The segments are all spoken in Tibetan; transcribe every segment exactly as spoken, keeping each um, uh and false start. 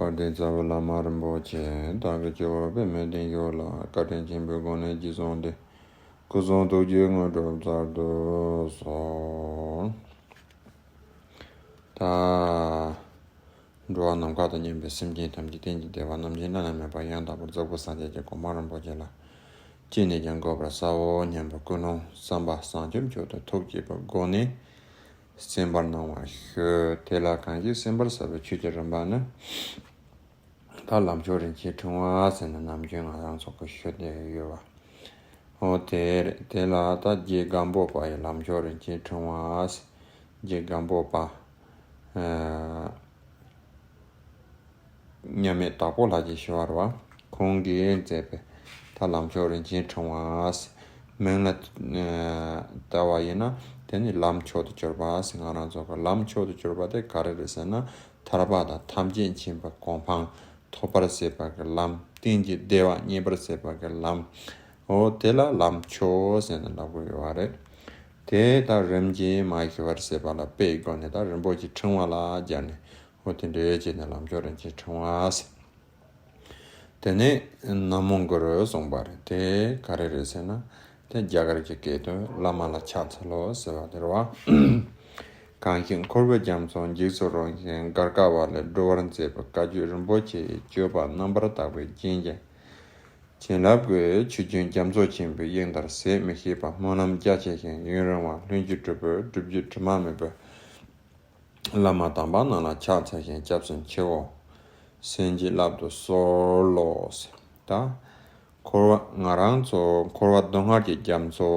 དཔལ་ལྡན་རྩ་བའི་བླ་མ་རིན་པོ་ཆེ་བདག་གི་སྤྱི་བོར་པདྨའི་གདན་བཞུགས་ལ། བཀའ་དྲིན་ཆེན་པོའི་སྒོ་ནས་རྗེས་བཟུང་སྟེ། སྐུ་གསུང་ཐུགས་ཀྱི་དངོས་གྲུབ་སྩལ་དུ་གསོལ། ད། འགྲོ་བ་ནམ་མཁའ་དང་མཉམ་པའི་སེམས་ཅན་ཐམས་ཅད་གཏན་གྱི་བདེ་བ་རྣམ་མཁྱེན་བླ་ན་མེད་པ་ཡང་དག་པར་རྫོགས་པའི་སངས་རྒྱས་ཀྱི་གོ་འཕང་རིན་པོ་ཆེ་ལ་ཅི་ནས་ཀྱང་འགོད་པར་བྱའོ་སྙམ་པའི་ཀུན་སློང་བསམ་པ་བྱང་ཆུབ་མཆོག་ཏུ་ཐུགས་བསྐྱེད་པའི་སྒོ་ནས་གསན་པར་གནང་བར་ཞུ། དེ་ལ་གང་ཞིག་གསན་པར་བྱ་བའི་ཆོས་ཀྱི་རིམ་པ་ནི། ད་ལམ་མཆོག་རིན་ཆེན་ཕྲེང་བ་ཟེར་ནས་ནམ་རྒྱུན་ང་རང་ཚོ་གི་ཞུ་བསྡད་ཡོད་པ། འོ་དེ་རེད། དེ་ལ་ད་རྗེ་སྒམ་པོ་པ་ཡི་ལམ་མཆོག་རིན་ཆེན་ཕྲེང་བ་ཟེར། རྗེ་སྒམ་པོ་པ། ཨ། མཉམ་མེད་དྭགས་པོ་ལྷ་རྗེ་ཞུ་བ་རེད་བ། ཁོང་གིས་མཛད་པའི་ད་ལམ་མཆོག་རིན་ཆེན་ཕྲེང་བ་ཟེར། མིང་ལ་ཨ་བལྟ་བ་ཡིན་ན་དེ་ནི་ལམ་མཆོག་ཏུ་གྱུར་པ་ཟེར། ང་རང་ཚོ་གི་ལམ་མཆོག་ཏུ་གྱུར་པ་དེ་ག་རེ་རེད་ཟེར་ན། ཐར་པ་དང་ཐམས་ཅད་མཁྱེན་པའི་གོ་འཕང་ཐོབ་པར་བྱེད་པ་གི་ལམ། གཏན་གྱི་བདེ་བ་རྙེད་པར་བྱེད་པ་གི་ལམ། འོ་དེ་ལ་ལམ་མཆོག་ཟེར་ནས་ལབ་དགོས་ཡོད་པ་རེད། དེ་ད་རིམ་གྱིས་མ་ཞི་བར་བྱེད་པ་ལ་དཔེའི་སྒོ་ནས་ད་རིན་པོ་ཆེའི་ཕྲེང་བ་ལ་སྦྱར་ནས། འོ་དེ་འདྲའི་བྱས་ནས་ལམ་མཆོག་རིན་ཆེན་ཕྲེང་བ་ཟེར། དེ་ནས་ན་མོ་གུ་རུ་གསུངས་པ་རེད། དེ་ག་རེ་རེད་ཟེར་ན། དེ་རྒྱ་གར་གྱི་སྐད་དུ་བླ་མ་ལ་ཕྱག་འཚལ་ལོ་ཟེར་བ་དེ་རེད་བ། གང་ཞིག་འཁོར་བའི་རྒྱ་མཚོ་འཇིགས་སུ་རུང་ཞིང་གར་དཀའ་བ་ལས་སྒྲོལ་བར་མཛད་པའི་བཀའ་བརྒྱུད་རིན་པོ་ཆེ་ཡི་སྤྱོད་པ་རྣམ་པར་དག་པའི་རྒྱན་གྱི་བྱིན་རླབས་ཀྱི་ཆུ་རྒྱུན་རྒྱ་མཚོ་ཆེན་པོའི་དབྱིངས་ལྟར་ཟད་མི་ཤེས་པ། སྨོན་ལམ་རྒྱ་ཆེ་ཞིང་ཡུན་རིང་བ། ལྷུན་གྱིས་གྲུབ་པའི་སྒྲུབ་བརྒྱུད་དྲི་མ་མེད་པའི་བླ་མ་དམ་པ་རྣམས་ལ་ཕྱག་འཚལ་ཞིང་སྐྱབས་སུ་མཆིའོ། བྱིན་གྱིས་བརླབ་ཏུ་གསོལ་ལོ། ད། འཁོར་བ་ང་རང་ཚོ་འཁོར་བ་སྡུག་བསྔལ་གྱི་རྒྱ་མཚོ་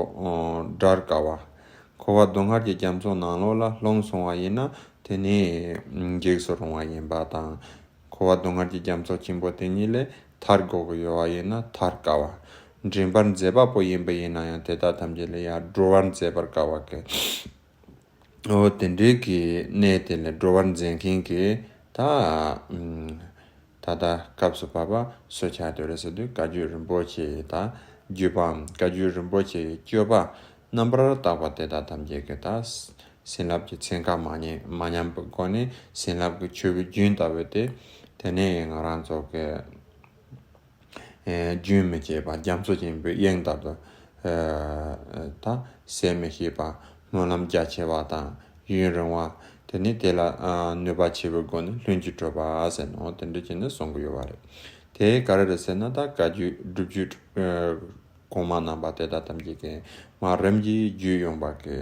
བྲལ་དཀའ་བ། འཁོར་བ་སྡུག་བསྔལ་གྱི་རྒྱ་མཚོ་ནང་ལོགས་ལ་ལྷུང་སོང་བ་ཡིན་ན་དེ་ནི་འཇིགས་སུ་རུང་བ་ཡིན་པ་དང་། འཁོར་བ་སྡུག་བསྔལ་གྱི་རྒྱ་མཚོ་ཆེན་པོ་དེ་ཉིད་ལས་ཐར་དགོས་ཀྱི་ཡོད་པ་ཡིན་ན་ཐར་དཀའ་བ། འདྲེན་པར་མཛད་པ་པོ་ཡིན་པ་ཡིན་ན་ཡང་དེ་དག་ཐམས་ཅད་ལས་ཡང་སྒྲོལ་བར་མཛད་པར་དཀའ་བ་གི། འོ་དེ་འདྲའི་གི་གནས་དེ་ལས་སྒྲོལ་བར་མཛད་མཁན་གྱི་ད། ད་ལྟ་སྐབས་སུ་བབ་པ་སུ་ཆགས་བསྡད་རེད་ཟེར་དུས་བཀའ་བརྒྱུད་རིན་པོ་ཆེ་དང་བརྒྱུད་པའམ་བཀའ་བརྒྱུད་རིན་པོ་ཆེ་ཡི་སྤྱོད་པ་རྣམ་པར་དག་པ་དེ་དག་ཐམས་ཅད་ཀྱི་ད་བྱིན་རླབས་ཀྱི་ཚན་ཁ་མ་ཉམས་མ་ཉམས་པའི་སྒོ་ནས་བྱིན་རླབས་ཀྱི་ཆུ་བོའི་རྒྱུན་ལྟ་བུ་དེ་དེ་ནས་ང་རང་ཚོ་གི་རྒྱུན་མི་བཅད་པ་རྒྱ་མཚོ་ཆེན་པོའི་དབྱིངས་ལྟར་དུ་ད་ཟད་མི་ཤེས་པ། སྨོན་ལམ་རྒྱ་ཆེ་བ་དང་ཡུན་རིང་བ། དེ་ནི་དེ་ལ་ནུས་པ་ཆེ་བའི་སྒོ་ནས་ལྷུན་གྱིས་གྲུབ་པ་ཟེར་ནོ་དེ་འདྲ་བྱས་ནས་གསུང་གི་ཡོད་པ་རེད། དེ་ག་རེ་རེད་ཟེར་ན་ད་བཀའ་བརྒྱུད་སྒྲུབ་བརྒྱུད་གོང་མ་རྣམ་པ་དེ་དག་ཐམས་ཅད་ཀྱིས་མ་རིམ་གྱིས་བརྒྱུད་ཡོང་བ་གི་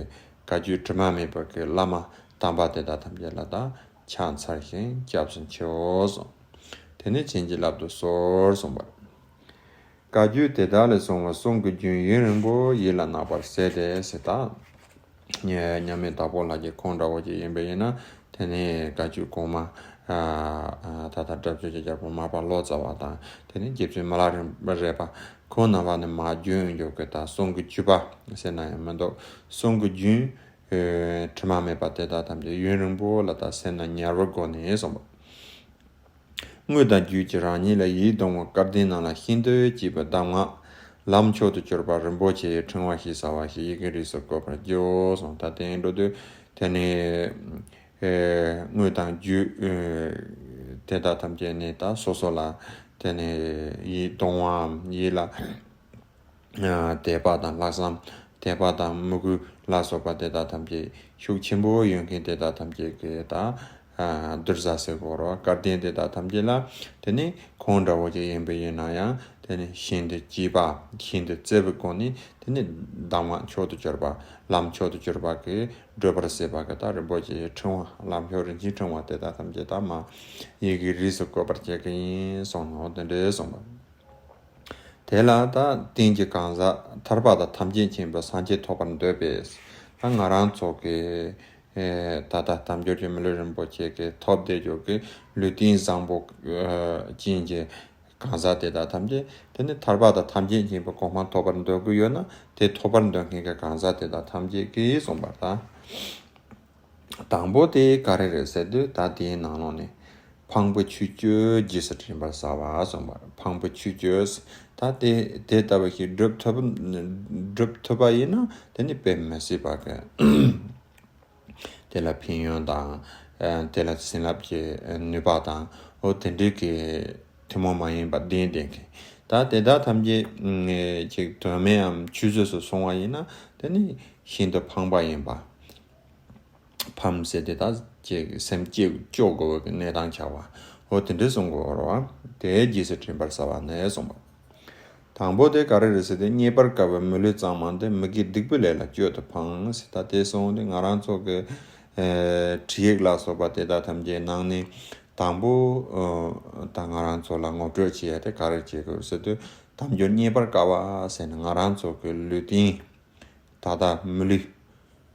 བཀའ་བརྒྱུད་དྲི་མ་མེད་པ་གི་བླ་མ་དམ་པ་དེ་དག་ཐམས་ཅད་ལ་ད་ཕྱག་འཚལ་ཞིང་སྐྱབས་སུ་མཆིའོ་གསུངས། དེ་ནས་བྱིན་གྱིས་བརླབ་ཏུ་གསོལ་གསུངས་པ། བཀའ་བརྒྱུད་དེ་དག་ལས་གསུངས་པའི་གསུང་གི་རྒྱུན་ཡུན་རིང་པོ་ཡིད་ལ་བརྣག་པར་ཟད་དེ་ཟེར་ད། མཉམ་མེད་དྭགས་པོ་ལྷ་རྗེ་ཁོང་འདྲ་བོ་ཅིག་ཡིན་པ་ཡིན་ན་དེ་ནས་བཀའ་བརྒྱུད་གོང་མ་ད་ལྟ་སྒྲ་བརྗོད་ཀྱི་རྒྱལ་པོ་མར་པ་ལོ་ཙཱ་བ་དང་དེ་ནས་རྗེ་བཙུན་མི་ལ་རས་པ་ཁོང་རྣམ་པ་ནས་མར་བརྒྱུད་ཡོང་རྒྱུ་གི་ད་གསུང་གི་བརྒྱུད་པ་ཟེར་ན་ཡང་མི་འདུག་གསུང་གི་རྒྱུན་དྲི་མ་མེད་པ་དེ་དག་ཐམས་ཅད་ཡུན་རིང་པོ་ལ་ད་སེམས་ན་ཉར་བའི་སྒོ་ནས་གསུངས་པ། དངོས་དང་བརྒྱུད་ཀྱི་རང་ཉིད་ལ་ཡིད་དུ་འོང་བའི་སྐལ་ལྡན་རྣམས་ལ་ཤིན་ཏུ་གཅེས་པའི་གདམས་ངག་ལམ་མཆོག་ཏུ་གྱུར་པ་རིན་པོ་ཆེའི་ཕྲེང་བ་ཞེས་བྱ་བ་ཞིག་ཡི་གེ་རིས་སུ་བཀོད་པར་བགྱིའོ་གསུངས། ད་དེ་འགྲོ་དུས་དེ་ནས་དངོས་དང་བརྒྱུད་དེ་དག་ཐམས་ཅད་ནི་ད་སོ་སོ་ལ་དེ་ནས་ཡིད་དུ་འོང་བའམ་ཡིད་ལ། དད་པ་དང་ལྷག་བསམ། དད་པ་དང་མོས་གུས་ལ་སོགས་པ་དེ་དག་ཐམས་ཅད་ཤུགས་ཆེན་པོ་ཡོད་མཁན་དེ་དག་ཐམས་ཅད་ཀྱི་ད་གདུལ་བྱ་ཟེར་དགོས་རེད། སྐལ་ལྡན་དེ་དག་ཐམས་ཅད་ལ་དེ་ནི་ཁོང་འདྲ་བོ་ཅིག་ཡིན་པ་ཡིན་ན་ཡང་དེ་ནི་ཤིན་ཏུ་གཅེས་པ་ཤིན་ཏུ་བརྩེ་བའི་སྒོ་ནས་དེ་ནི་གདམས་ངག་མཆོག་ཏུ་གྱུར་པ་ལམ་མཆོག་ཏུ་གྱུར་པ་གི་བགྲོད་པར་བྱེད་པ་གི་ད་རིན་པོ་ཆེའི་ཕྲེང་བ་ལམ་མཆོག་རིན་ཆེན་ཕྲེང་བ་དེ་དག་ཐམས་ཅད་ད་མ་ཡི་གེ་རིས་སུ་བཀོད་པར་བྱེད་ཀྱི་ཡིན་གསུངས་ནོ་དེ་འདྲའི་གསུངས་པ། དེ་ལ་ད་རྟེན་གྱི་གང་ཟག་ཐར་པ་དང་ཐམས་ཅད་མཁྱེན་པའི་སངས་རྒྱས་ཐོབ་པར་འདོད་པས། ད་ང་རང་ཚོ་གི་ད་ལྟ་དལ་འབྱོར་གྱི་མི་ལུས་རིན་པོ་ཆེ་གི་ཐོབ་བསྡད་རྒྱུ་གི་ལུས་རྟེན་བཟང་པོ་ཅན་གྱི་གང་ཟག་དེ་དག་ཐམས་ཅད་དེ་ནི་ཐར་པ་དང་ཐམས་ཅད་མཁྱེན་པའི་གོ་འཕང་ཐོབ་པར་འདོད་ཀྱི་ཡོད་ན་དེ་ཐོབ་པར་འདོད་མཁན་གྱི་གང་ཟག་དེ་དག་ཐམས་ཅད་ཀྱིས་གསུངས་པར་ད། དང་པོ་དེ་ག་རེ་རེད་ཟེར་དུས་ད་དེའི་ནང་ལོགས་ནས་འཕགས་པའི་ཆོས་སྤྱོད་རྗེས་སུ་དྲན་པར་བྱ་བ་གསུངས་པ་རེད། འཕགས་པའི་ཆོས་སྤྱོད་ད་དེ་དེ་ལྟ་བུ་ཞིག་སྒྲུབ་ཐུབ་སྒྲུབ་ཐུབ་པ་ཡིན་ན་དེ་ནི་དཔེ་མི་སྲིད་པ་གི་དེ་ལ་ཕན་ཡོན་དང་ དེ་ལ་བྱིན་རླབས་ཀྱི་ནུས་པ་དང་འོ་དེ་འདྲའི་གི་ཐུན་མོང་མ་ཡིན་པ་ལྡན་ལྡན་གི། ད་དེ་དག་ཐམས་ཅད་ཅིག་དོན་མེད་འམ་ཆུད་ཟོས་སུ་སོང་བ་ཡིན་ན་དེ་ནི་ཤིན་ཏུ་ཕངས་པ་ཡིན་པ། ཕམ་ཟེར་དེ་དག་ཅིག་སེམས་སྐྱོ་སྐྱོ་དགོས་པའི་གནས་སྟངས་བྱ་བ། འོ་དེ་འདྲ་གསུང་དགོས་རེད་བ། དེའི་རྗེས་སུ་དྲན་པར་བྱ་བ་ནས་གསུངས་པ། དང་པོ་དེ་ག་རེ་རེད་ཟེར་ཏེ། རྙེད་པར་དཀའ་བའི་མི་ལུས་གཙང་མ་འདི་མི་དགེ་སྡིག་པའི་ལས་ལ་སྤྱོད་དུ་ཕངས་ཟེར། ད་དེ་སོང་སྟེ་ང་རང་ཚོ་གི་ཨེ་ཁྲིད་ཡིག་ལ་སོགས་པ་དེ་དག་ཐམས་ཅད་ནང་ནས་དང་པོ་ཨ་ད་ང་རང་ཚོ་ལ་ངོ་སྤྲོད་བྱེད་ཡ་དེ་ག་རེ་བྱེད་དགོས་ཟེར་དུས། དལ་འབྱོར་རྙེད་པར་དཀའ་བ་ཟེར་ན་ང་རང་ཚོ་གི་ལུས་རྟེན། ད་ལྟ་མི་ལུས།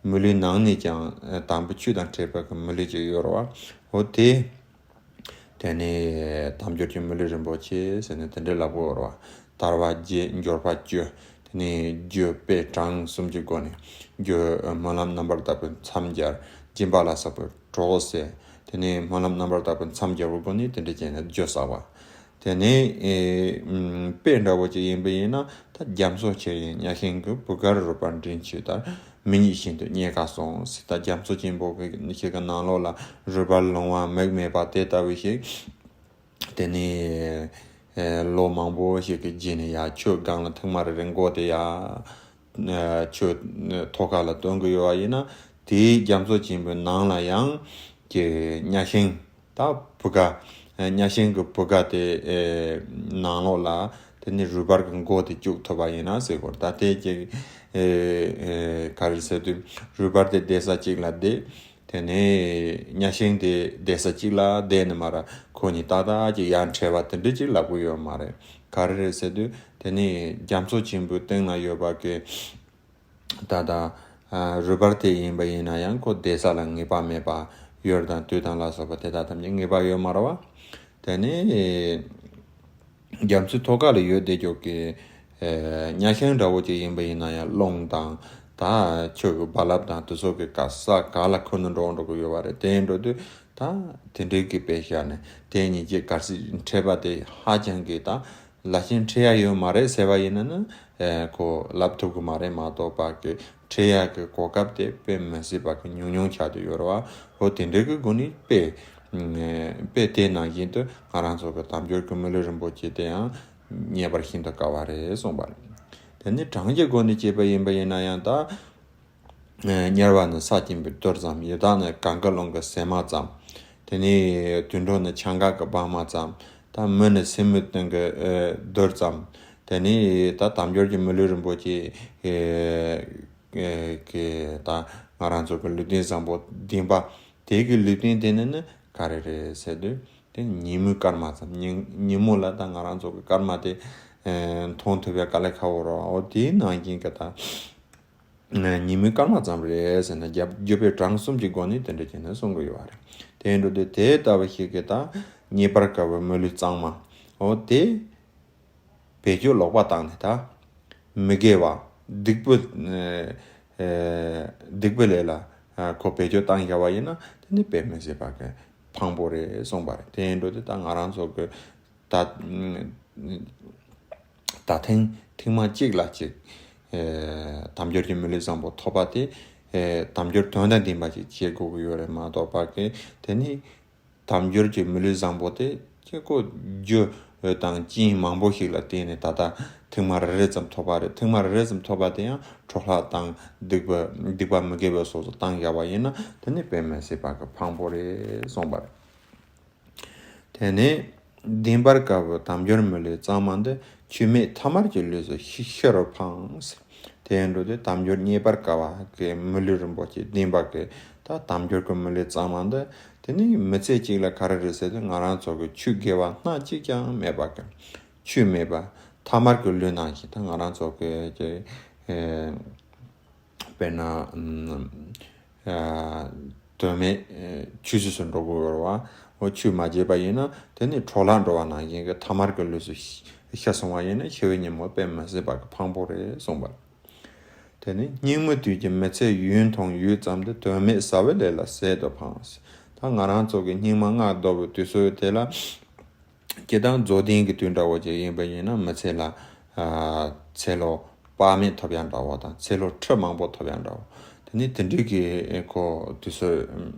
མི་ལུས་ནང་ནས་ཀྱང་ཨ་དམ་པའི་ཆོས་དང་འཕྲད་པའི་གི་མི་ལུས་ཅིག་ཡོད་རེད་བ། འོ་དེ། དེ་ནས་དལ་འབྱོར་གྱི་མི་ལུས་རིན་པོ་ཆེ་ཟེར་ནས་དེ་འདྲའི་ལབ་དགོས་རེད་བ། དལ་བ་བརྒྱད་འབྱོར་པ་བཅུ། དེ་ནས་རྒྱུ་དཔེ་གྲངས་གསུམ་གྱི་སྒོ་ནས་རྒྱུ་སྨོན་ལམ་རྣམ་པར་དག་པའི་མཚམས་སྦྱར། སྦྱིན་པ་ལ་སོགས་པའི་གྲོགས་ཟེར། དེ་ནས་སྨོན་ལམ་རྣམ་པར་དག་པའི་མཚམས་སྦྱར་བའི་སྒོ་ནས་དེ་འདྲ་བྱས་ནས་རྒྱུ་བསགས་པ། དེ་ནས་ཨེ་ཨམ་དཔེ་འདྲ་བོ་ཅིག་ཡིན་པ་ཡིན་ན་ད་རྒྱ་མཚོ་ཆེ་ཡང་གཉའ་ཤིང་གི་བུ་གར་རུས་པ་འདྲེན་ཆེ་ལྟར་མི་རྙེད་ཤིན་ཏུ་རྙེད་དཀའ་གསུངས་ཟེར། ད་རྒྱ་མཚོ་ཆེན་པོ་གི་ཞིག་གི་ནང་ལོགས་ལ་རུས་པ་ལོང་བ་མིག་མེད་པ་དེ་ལྟ་བུ་ཞིག་དེ་ནས་ཨེ་ལོ་མང་པོ་ཞིག་གི་རྗེས་ནས་ཡ་ཆུ་སྒང་ལ་ཐེངས་མ་རེ་རེ་མགོ་དེ་ཡ་ཆུ་ཐོག་ཁ་ལ་བཏོན་གི་ཡོད་པ་ཡིན་ན། དེའི་རྒྱ་མཚོ་ཆེན་པོའི་ནང་ལ་ཡང་གི་གཉའ་ཤིང་ད་བུ་ག་གཉའ་ཤིང་གི་བུ་ག་དེ་ནང་ལོགས་ལ་དེ་ནི་རུས་པར་གི་མགོ་དེ་བཅུག་ཐུབ་པ་ཡིན་ན་ཟེར་གོ། ད་དེ་གི་ག་རེ་ཟེར་དུས་རུས་པར་དེ་བསྡད་ས་གཅིག་ལ་བསྡད། དེ་ནས་གཉའ་ཤིང་དེ་བསྡད་ས་གཅིག་ལ་བསྡད་ནས་མར་ཁོ་གཉིས་ཏག་ཏག་ཅིག་ཡར་འཕྲད་པ་དེ་འདྲ་ཅིག་ལབ་གི་ཡོད་མ་རེད། ག་རེ་རེད་ཟེར་དུས་དེ་ནི་རྒྱ་མཚོ་ཆེན་པོའི་སྟེང་ན་ཡོད་པ་གི་ད་ལྟ་རུས་པར་དེ་ཡིན་པ་ཡིན་ན་ཡང་ཁོ་བསྡད་ས་ལ་ངེས་པ་མེད་པ། ཡུལ་དང་དུས་དང་ལ་སོགས་པ་དེ་དག་ཐམས་ཅད་ངེས་པ་ཡོད་མ་རེད་བ། དེ་ནི་རྒྱ་མཚོའི་ཐོག་ཁ་ལ་ཡོད་བསྡད་ཀྱོག་གི་གཉའ་ཤིང་འདྲ་བོ་ཅིག་ཡིན་པ་ཡིན་ན་ཡང་རླུང་དང་ད་ཆུ་གི་རྦ་རླབས་དང་དེ་ཚོ་གི་ག་ས་ག་ལ་ཁོ་ན་འགྲོ་འགྲོ་གི་ཡོད་པ་རེད། དེ་འགྲོ་དུས་ད་དེ་འདྲའི་གི་དཔེ་བཞག་ནས་དེ་གཉིས་ཀྱི་གར་སྲིད་འཕྲད་པ་དེ་ཧ་ཅང་གི་ད་ལ་ཤིན་འཕྲད་ཡ་ཡོད་མ་རེད་ཟེར་བ་ཡིན་ན་ནི་ཁོ་ལབ་ཐུབ་གི་མ་རེད་མ་གཏོགས་པ་གི་འཕྲད་ཡ་གི་གོ་སྐབས་དེ་དཔེ་མི་སྲིད་པ་གི་ཉུང་ཉུང་ཆགས་བསྡད་ཡོད་རེད་བ། འོ་དེ་འདྲའི་གི་སྒོ་ནས་དཔེ་དཔེ་དེ་ནང་བཞིན་དུ་ང་རང་ཚོ་གི་དལ་འབྱོར་གྱི་མི་ལུས་རིན་པོ་ཆེ་དེ་ཡང་རྙེད་པར་ཤིན་ཏུ་དཀའ་བ་རེད་གསུངས་པ་རེད། དེ་ནི་གྲངས་ཀྱི་སྒོ་ནས་བྱས་པ་ཡིན་པ་ཡིན་ན་ཡང་ད། དམྱལ་བ་ནི་ས་སྐྱིན་པའི་རྡུལ་ཙམ། ཡི་དྭགས་ནི་གངྒཱའི་ཀླུང་གི་ཟེགས་མ་ཙམ། དེ་ནས་དུད་འགྲོ་ནི་ཆང་ག་གི་སྦང་མ་ཙམ། ད་མི་ནི་སེན་མོའི་སྟེང་གི་རྡུལ་ཙམ། དེ་ནས་ད་དལ་འབྱོར་གྱི་མི་ལུས་རིན་པོ་ཆེ་གི་ད་ང་རང་ཚོ་གི་ལུས་རྟེན་བཟང་པོ་ལྡན་པ། དེ་གི་ལུས་རྟེན་དེ་ནི་ནི་ག་རེ་རེད་ཟེར་དུས་དེ་ཉིན་མོའི་སྐར་མ་ཙམ། ཉིན་ཉིན་མོ་ལ་ད་ང་རང་ཚོ་གི་སྐར་མ་དེ་མཐོང་ཐུབ་ཡ་དཀའ་ལས་ཁག་པོ་རེད་བ། འོ་དེའི་ནང་བཞིན་གི་ད། ཉིན་མོའི་སྐར་མ་ཙམ་རེད་ཟེར་ན་རྒྱ་རྒྱུ་དཔེ་གྲངས་གསུམ་གྱི་སྒོ་ནས་དེ་འདྲ་བྱས་ནས་གསུང་གི་ཡོད་རེད། དེ་འདྲ་དུས་དེ་ལྟ་བུ་ཞིག་གིས་ད་རྙེད་པར་དཀའ་བའི་མི་ལུས་གཙང་མ། འོ་དེ་བེད་སྤྱོད་ལོག་པ་བཏང་ནས་ད་མི་དགེ་བ་སྡིག་པའི་སྡིག་པའི་ལས་ལ་ཁོ་བེད་སྤྱོད་བཏང་བཞག་པ་ཡིན་ན་དེ་ནི་དཔེ་མི་སྲིད་པ་གི་ཕངས་པོ་རེད་གསུངས་པ་རེད། དེ་འདྲ་དུས་ད་ང་རང་ཚོ་གི་ད། ད་ཐེངས་ཐེངས་མ་གཅིག་ལ་གཅིག་ཨེ་དལ་འབྱོར་གྱི་མི་ལུས་བཟང་པོ་ཐོབ་པ་དེ་ཨེ་དལ་འབྱོར་དོན་དང་ལྡན་པ་ཞིག་བྱེད་དགོས་ཀྱི་ཡོད་རེད་མ་གཏོགས་པ་གི་དེ་ནི་དལ་འབྱོར་གྱི་མི་ལུས་བཟང་པོ་དེ་ཁྱེད་ཁོ་རྒྱུ་དང་རྐྱེན་མང་པོ་ཞིག་ལ་བརྟེན་ནས་ད་ལྟ་ཐེངས་མ་རེ་རེ་ཙམ་ཐོབ་པ་རེད། ཐེངས་མ་རེ་རེ་ཙམ་ཐོབ་པ་དེ་ཡང་འཕྲོ་བརླག་དང་སྡིག་པ་སྡིག་པ་མི་དགེ་བའི་སོགས་སུ་བཏང་བཞག་པ་ཡིན་ན་དེ་ནི་དཔེ་མི་སྲིད་པ་གི་ཕངས་པོ་རེད་གསུངས་པ་རེད། དེ་ནས་ལྡན་པར་དཀའ་བའི་དལ་འབྱོར་མི་ལུས་གཙང་མ་འདི། ཆོས་མེད་ཐ་མལ་གྱི་ལུས་སུ་ཤི་ཤི་རུ་ཕངས། དེ་འདྲ་དེ་དལ་འབྱོར་རྙེད་པར་དཀའ་བ་གི་མི་ལུས་རིན་པོ་ཆེ་ལྡན་པ་གི་ད་དལ་འབྱོར་གྱི་མི་ལུས་གཙང་མ་འདི། དེ་ནི་མི་ཚེ་གཅིག་ལ་ག་རེ་རེད་ཟེར་དུས་ང་རང་ཚོ་གི་ཆོས་དགེ་བ་སྣ་གཅིག་ཀྱང་མེད་པ་གི་ཆོས་མེད་པ་ཐ་མལ་གྱི་ལུས་ནང་བཞིན་ད་ང་རང་ཚོ་གི་ཀྱི། དཔེར་ན། ཨ། དོན་མེད་ཨ་ཆོས་སུ་འགྲོ་དགོས་པ་རེད་བ། འོ་ཆོས་མ་བྱས་པ་ཡིན་ན་དེ་ནི་འཕྲོ་བརླག་འགྲོ་བ་ནང་བཞིན་གྱི་ཐ་མལ་གྱི་ལུས་སུ་ཤི་སོང་བ་ཡིན་ན་ཤི་བའི་ཉིན་མོ་དཔེ་མི་སྲིད་པ་གི་ཕངས་པོ་རེད་གསུངས་པ། དེ་ནི་སྙིགས་མའི་དུས་ཀྱི་མི་ཚེ་ཡུན་ཐུང་ཡུད་ཙམ་དུ་དོན་མེད་ཟ་བའི་ལས་ལ་ཟད་དུ་ཕངས། ད་ང་རང་ཚོ་གི་སྙིགས་མ་ལྔ་བདོ་བའི་དུས་ཚོད་དེ་ལ། སྤྱིར་བཏང་རྫོགས་ལྡན་གྱི་དུས་འདྲ་བོ་ཅིག་ཡིན་པ་ཡིན་ན་མི་ཚེ་ལ་ཨ་ཚེ་ལོ་དཔག་མེད་ཐོབ་ཡག་འདྲ་བོ་དང་ཚེ་ལོ་ཁྲི་མང་པོ་ཐོབ་ཡག་འདྲ་བོ། དེ་ནི་དེ་འདྲའི་གི་ཁོ་དུས་ཚོད་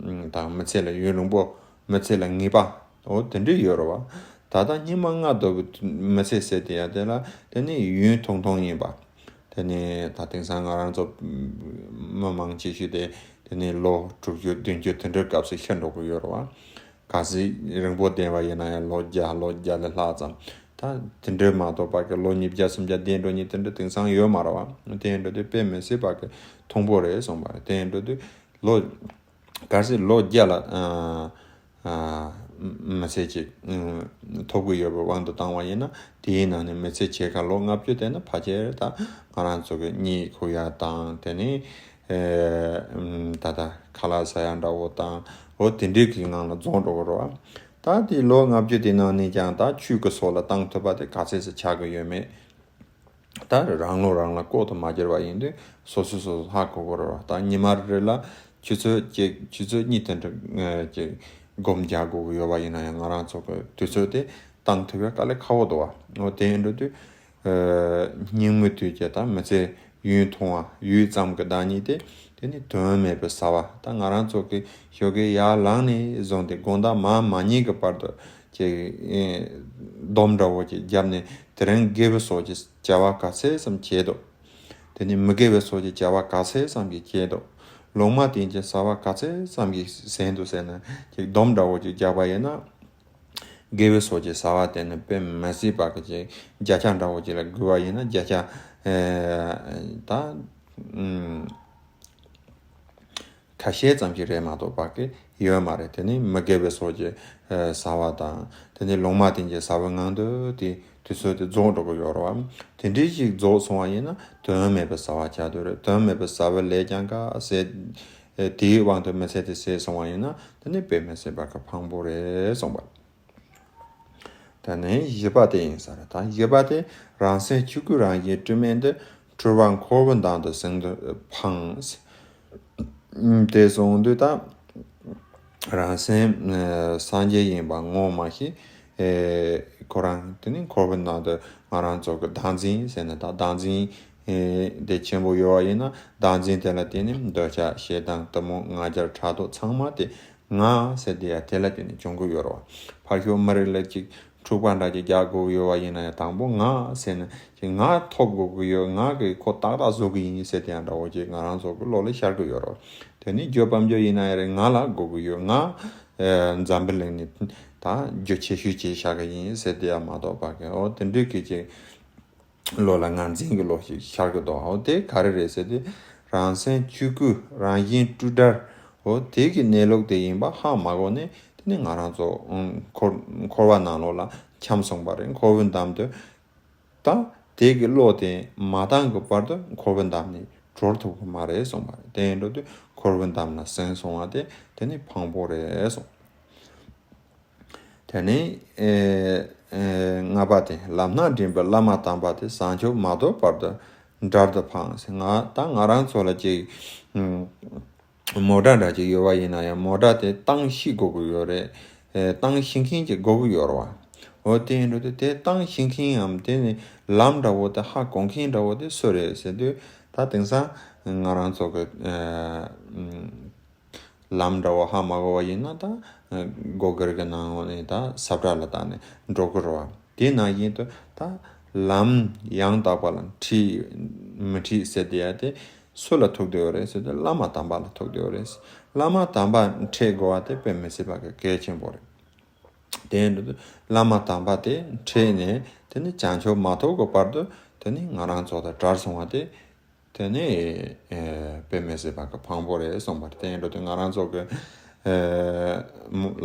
དང་མི་ཚེ་ལ་ཡུན་རིང་པོ་མི་ཚེ་ལ་ངེས་པ་འོ་དེ་འདྲའི་ཡོད་རེད་བ། ད་ལྟ་སྙིགས་མ་ལྔ་བདོ་བའི་མི་ཚེ་ཟེར་དེ་ཡང་དེ་ལ་དེ་ནི་ཡུན་ཐུང་ཐུང་ཡིན་པ། དེ་ནི་ད་དེང་སང་ང་རང་ཚོ་མི་མང་ཆེ་ཤོས་དེ་དེ་ནི་ལོ་དྲུག་ཅུ་བདུན་ཅུ་དེ་འདྲའི་སྐབས་སུ་ཤི་འགྲོ་གི་ཡོད་རེད་བ། གལ་སྲིད་རིང་པོ་བསྡད་པ་ཡིན་ན་ཡང་ལོ་བརྒྱ་ལོ་བརྒྱ་ལས་ལྷག་ཙམ། ད་དེ་འདྲའི་མ་གཏོགས་པ་གི་ལོ་ཉིས་བརྒྱ་སུམ་བརྒྱ་བསྡད་འགྲོ་མཁན་དེ་འདྲ་དེང་སང་ཡོད་མ་རེད་བ། དེ་འདྲ་དེ་དཔེ་མི་སྲིད་པ་གི་ཐུང་པོ་རེད་གསུངས་པ་རེད། དེ་འདྲ་དེ་ལོ་གལ་སྲིད་ལོ་བརྒྱ་ལ་ཨ་ཨ་མི་ཚེ་གཅིག་ཨ་ཐོབ་གི་ཡོད་པའི་དབང་དུ་བཏང་བ་ཡིན་ན། དེའི་ནང་ནས་མི་ཚེ་ཕྱེད་ཀ་ལོ་ལྔ་བཅུ་དེ་ནི་ཕལ་ཆེར་ད་ང་རང་ཚོ་གི་གཉིད་ཁུག་ཡ་དང་དེ་ནི་ཨེ་ཨམ་ད་ལྟ་ཁ་ལག་ཟ་ཡ་འདྲ་བོ་དང་འོ་དེ་འདྲའི་གི་ངང་ལ་རྫོགས་འགྲོ་གི་རེད་བ། ད་དེ་ལོ་ལྔ་བཅུ་དེ་ནང་ནས་ཀྱང་ད་ཆོས་ཀྱི་སྲོག་ལ་བཏང་ཐུབ་པ་དེ་ག་ཚད་ཙམ་ཆགས་ཀྱི་ཡོད་མེད། ད་རང་བློ་རང་ལ་ལྐོག་ཏུ་མ་གྱུར་བ་ཡིན་དུས་སོ་སོ་སོ་སོ་ཧ་གོ་དགོས་རེད་བ། ད་ཉི་མ་རེ་ལ་ཆུ་ཚོད་གཅིག་ཆུ་ཚོད་གཉིས་དེ་འདྲ་ཅིག་སྒོམ་རྒྱག་དགོས་ཀྱི་ཡོད་པ་ཡིན་ན་ཡང་ང་རང་ཚོ་གི་དུས་ཚོད་དེ་བཏང་ཐུབ་ཡ་དཀའ་ལས་ཁག་པོ་འདུག་བ། འོ་དེ་ཡིན་འགྲོ་དུས་སྙིགས་མའི་དུས་ཀྱི་ད་མི་ཚེ་ཡུན་ཐུང་བ་ཡུད་ཙམ་གྱི་བདག་ཉིད་དེ། དེ་ནི་དོན་མེད་པའི་བྱ་བ། ད་ང་རང་ཚོ་གི་ཞོགས་ཀས་ཡར་ལངས་ནས་བཟུང་སྟེ་དགོང་དག་མར་མ་ཉལ་གྱི་བར་དུ་ཅིག་སྡོམ་འདྲ་བོ་ཅིག་བརྒྱབ་ནས་དེ་རིང་དགེ་བའི་སོགས་ཀྱི་བྱ་བ་ག་ཚད་ཙམ་བྱས་འདུག་དེ་ནི་མི་དགེ་བའི་སོགས་ཀྱི་བྱ་བ་ག་ཚད་ཙམ་གྱིས་བྱས་འདུག་ལུང་མ་བསྟན་གྱི་བྱ་བ་ག་ཚད་ཙམ་གྱིས་ཟིན་འདུག་ཟེར་ནས་ཅིག་སྡོམ་འདྲ་བོ་ཅིག་བརྒྱབ་པ་ཡིན་ན། དགེ་བའི་སོགས་ཀྱི་བྱ་བ་དེ་ནི་དཔེ་མི་སྲིད་པ་གི་ཅིག་བརྒྱ་ཆ་འདྲ་བོ་ཅིག་ལ་བགོས་པ་ཡིན་ན་བརྒྱ་ཆ་ཨེ་ད་ཨུམ་ཁ་ཤས་ཙམ་ཞིག་རེད་མ་གཏོགས་པ་གི་ཡོད་མ་རེད། དེ་ནི་མི་དགེ་བའི་སོགས་ཀྱི་ཨེ་བྱ་བ་དང་དེ་ནི་ལུང་མ་བསྟན་གྱི་བྱ་བའི་ངང་དུ་དེ་དུས་ཚོད་དེ་རྫོགས་འགྲོ་གི་ཡོད་རེད་བ། དེ་འདྲའི་ཞིག་རྫོགས་སོང་བ་ཡིན་ན་དོན་མེད་པའི་བྱ་བ་ཆགས་འདུག་རེད། དོན་མེད་པའི་བྱ་བའི་ལས་ཀྱང་ག་ཟེར། ཨེ་དེའི་དབང་དུ་མི་ཚེ་དེ་ཟད་སོང་བ་ཡིན་ན་དེ་ནི་དཔེ་མི་སྲིད་པ་གི་ཕངས་པོ་རེད་གསུངས་པ། དེ་ནས་བཞི་པ་དེ་ཡིན་ས་རེད། ད་བཞི་པ་དེ་རང་སེམས་ཆོས་སྐུའི་རང་བཞིན་དྲི་མེད་འདི། འཁྲུལ་པ་འཁོར་བའི་འདམ་དུ་ཟིལ་གྱིས་འཕངས། དེ་གསུངས་དུས་ད་རང་སེམས་ཨ་སངས་རྒྱས་ཡིན་པ་ངོ་མ་ཤེས། ཨེ་ཁོ་རང་དེ་ནི་འཁོར་བའི་ནང་དུ་ང་རང་ཚོ་གི་བདག་འཛིན་ཟེར་ནས་ད་བདག་འཛིན་ཨེ་དེ་ཆེན་པོ་ཡོད་པ་ཡིན་ན་བདག་འཛིན་དེ་ལ་བརྟེན་ནས་འདོད་ཆགས་ཞེ་སྡང་གཏི་མུག་ང་རྒྱལ་ཕྲག་དོག་ཚང་མ་དེ་ང་ཟེར་དེ་ཡང་དེ་ལ་བརྟེན་ནས་བྱུང་གི་ཡོད་རེད་བ། ཕར་ཞོག་མི་རིགས་ལ་ཅིག་འཁྲུག་པ་འདྲ་ཅིག་རྒྱག་དགོས་ཡོད་པ་ཡིན་ན་ཡང་དང་པོ་ང་ཟེར་ནས་ཅིག་ང་ཐོབ་དགོས་ཀྱི་ཡོད། ང་གིས་ཁོ་ཏག་ཏག་བཟོ་གི་ཡིན་ཟེར་དེ་ཡང་འདྲ་བོ་ཅིག་ང་རང་ཚོ་གི་བློ་ལ་ཤར་གི་ཡོད་རེད་བ། དེ་ནི་རྒྱུ་སྤམ་རྒྱུ་ཡིན་ན་ཡང་རེད། ང་ལ་དགོས་ཀྱི་ཡོད། ང་ཨེ་འཛམ་བུ་གླིང་ནས་ད་རྒྱུ་ཆེ་ཤོས་ཅིག་བཞག་གི་ཡིན་ཟེར་དེ་ཡང་མ་གཏོགས་པ་གི་འོ་དེ་འདྲའི་གི་ཅིག་བློ་ལ་ངར་འཛིན་གྱི་བློ་ཞིག་ཤར་གྱི་འདུག་འོ་དེ་ག་རེ་རེད་ཟེར་དུས་རང་སེམས་ཆོས་སྐུའི་རང་བཞིན་སྤྲོས་བྲལ། འོ་དེ་གི་གནས་ལུགས་དེ་ཡིན་པ་ཧ་མ་གོ་ནས་དེ་ནི་ང་རང་ཚོ་འཁོར་འཁོར་བ་ནང་ལོགས་ལ་འཁྱམས་སོང་པ་རེད། འཁོར་བའི་འདམ་དུ་ད་དེ་གི་བློ་དེ་མ་བཏང་གི་བར་དུ་འཁོར་བའི་འདམ་ནས་གྲོལ་ཐུབ་ཀྱི་མ་རེད་གསུངས་པ་རེད། དེ་ཡིན་འགྲོ་དུས་འཁོར་བའི་འདམ་ལ་ཟིན་སོང་བ་དེ་དེ་ནི་ཕངས་པོ་རེད་གསུངས། དེ་ནས་ཨེ་ཨེ་ལྔ་པ་དེ་ལམ་སྣ་འདྲེན་པའི་བླ་མ་དམ་པ་དེ་བྱང་ཆུབ་མ་ཐོབ་བར་དུ་བསྒྲལ་དུ་འཕངས་ཟེར། ང་ད་ང་རང་ཚོ་ལ་ཅིག་ཨུམ་མོ་ཊ་འདྲ་ཅིག་ཡོད་པ་ཡིན་ན་ཡང་མོ་ཊ་དེ་བཏང་ཤེས་དགོས་ཀྱི་ཡོད་རེད། ཨེ་བཏང་ཤེས་མཁན་ཅིག་དགོས་ཀྱི་ཡོད་རེད་བ། འོ་དེ་ཡིན་འགྲོ་དུས་དེ་བཏང་ཤེས་མཁན་ངམ་དེ་ནི་ལམ་འདྲ་བོ་དེ་ཧ་གོ་མཁན་འདྲ་བོ་དེ་སུ་རེད་ཟེར་དུས་ད་དེང་སང་ང་རང་ཚོ་གི་ཨེ་ཨུམ། ལམ་འདྲ་བོ་ཧ་མ་གོ་བ་ཡིན་ན་ད་སྒོ་སྒེར་གྱི་ནང་ནས་ད་ས་བཀྲ་ལ་བཏགས་ནས་འགྲོ་གི་རེད་བ། དེ་ནང་བཞིན་དུ་ད་ལམ་ཡང་དག་པ་ལ་འཁྲིད་མི་འཁྲིད་ཟེར་དེ་ཡ་དེ་སུ་ལ་ཐུག་བསྡད་ཡོད་རེད་ཟེར་དུས་བླ་མ་དམ་པ་ལ་ཐུག་བསྡད་ཡོད་རེད། བླ་མ་དམ་པ་འཁྲིད་དགོས་པ་དེ་དཔེ་མི་སྲིད་པ་གི་གལ་ཆེན་པོ་རེད། དེ་ཡིན་དུས་བླ་མ་དམ་པ་དེ་འཁྲིད་ནས་དེ་ནི་བྱང་ཆུབ་མ་ཐོབ་ཀྱི་བར་དུ་དེ་ནི་ང་རང་ཚོ་དང་བྲལ་སོང་བ་དེ། དེ་ནས་ཨེ་དཔེ་མི་སྲིད་པ་གི་ཕངས་པོ་རེད་གསུངས་པ་རེད། དེ་ཡིན་འགྲོ་དུས་ང་རང་ཚོ་གི་ཨེ་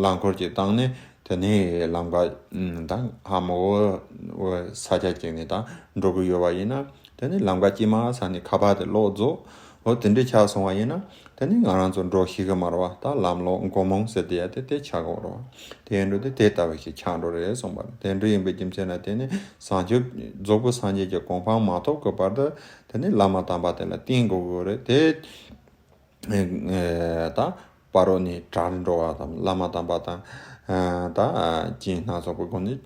རླངས་འཁོར་གྱི་སྟེང་ནས་དེ་ནས་ལམ་ཀ་ཨུམ་ད་ཧ་མ་གོ་བའི་ས་ཆ་ཅིག་ནས་ད་འགྲོ་གི་ཡོད་པ་ཡིན་ན་དེ་ནས་ལམ་ཀ་དཀྱིལ་མ་ས་ནས་ཁ་པར་དེ་ལོག་རྫོགས། འོ་དེ་འདྲ་ཆགས་སོང་བ་ཡིན་ན་དེ་ནས་ང་རང་ཚོ་འགྲོ་ཤེས་གི་མ་རེད་བ། ད་ལམ་ལོག་མགོ་རྨོངས་ཟེར་དེ་ཡ་དེ་དེ་ཆགས་གི་རེད་བ། དེ་ཡིན་འགྲོ་དུས་དེ་ལྟ་བུ་ཞིག་ཆགས་འགྲོ་རེད་གསུངས་པ་རེད། དེ་འདྲ་ཡིན་པའི་རྒྱུ་མཚན་ལ་བརྟེན་ནས་བྱང་ཆུབ་རྫོགས་པའི་སངས་རྒྱས་ཀྱི་གོ་འཕང་མ་ཐོབ་ཀྱི་བར་དུ་དེ་ནི་བླ་མ་དམ་པ་དེ་ལ་བསྟེན་དགོས་ཀྱི་རེད། དེ་ད་བར་རོ་ནས་བྲལ་འགྲོ་བ་དང་བླ་མ་དམ་པ་དང་ད་སྦྱིན་སྣ་ཚོགས་པའི་སྒོ་ནས་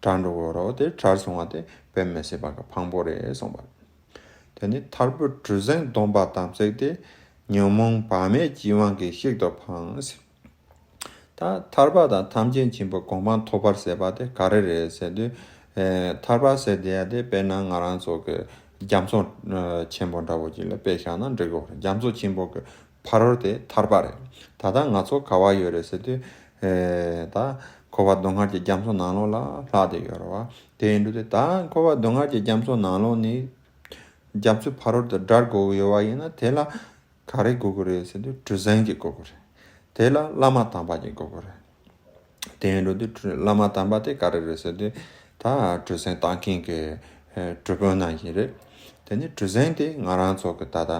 བྲལ་འགྲོ་དགོས་རེད། དེ་བྲལ་སོང་བ་དེ་དཔེ་མི་སྲིད་པ་གི་ཕངས་པོ་རེད་གསུངས་པ། དེ་ནི་ཐར་པའི་གྲུ་གཟིངས་སྡོམ་པ་དམ་ཚིག་དེ། ཉོན་མོངས་བག་མེད་ཀྱི་དབང་གིས་གཤེག་ཏུ་འཕངས། ད་ཐར་པ་དང་ཐམས་ཅད་མཁྱེན་པའི་གོ་འཕང་ཐོབ་པར་ཟེར་བ་དེ་ག་རེ་རེད་ཟེར་དུས། ཨེ། ཐར་པ་ཟེར་དེ་ཡ་དེ་དཔེར་ན་ང་རང་ཚོ་གི་རྒྱ་མཚོ་ཆེན་པོ་འདྲ་བོ་ཅིག་ལ་དཔེ་བཞག་ན་འགྲིག་གོ། རྒྱ་མཚོ་ཆེན་པོ་གི་ཕ་རོལ་དེ་ཐར་པ་རེད། ད་ལྟ་ང་ཚོ་ག་བ་ཡོད་རེད་ཟེར་དུས། ཨེ། ད་འཁོར་བ་སྡུག་བསྔལ་གྱི་རྒྱ་མཚོ་ནང་ལོགས་ལ་ལྷག་བསྡད་ཡོད་རེད་བ། དེ་ཡིན་དུས་དེ་ད་འཁོར་བ་སྡུག་བསྔལ་གྱི་རྒྱ་མཚོ་ནང་ལོགས་ནས་རྒྱ་མཚོའི་ཕ་རོལ་དུ་བསྒྲལ་དགོས་ཡོད་བ་ཡིན་ན། དེ་ལ་ག་རེ་དགོས་ཀྱི་རེད་ཟེར་དུས་གྲུ་གཟིངས་ཀྱི་དགོས་ཀྱི་རེད། དེ་ལ་བླ་མ་དམ་པ་ཅིག་དགོས་ཀྱི་རེད། དེ་ཡིན་དུས་བླ་མ་དམ་པ་དེ་ག་རེ་རེད་ཟེར་དུས། ད་གྲུ་གཟིངས་བཏང་མཁན་གྱི་གྲུ་དཔོན་ནང་བཞིན་རེད། དེ་ནི་གྲུ་གཟིངས་དེ་ང་རང་ཚོ་གི་ད་ལྟ་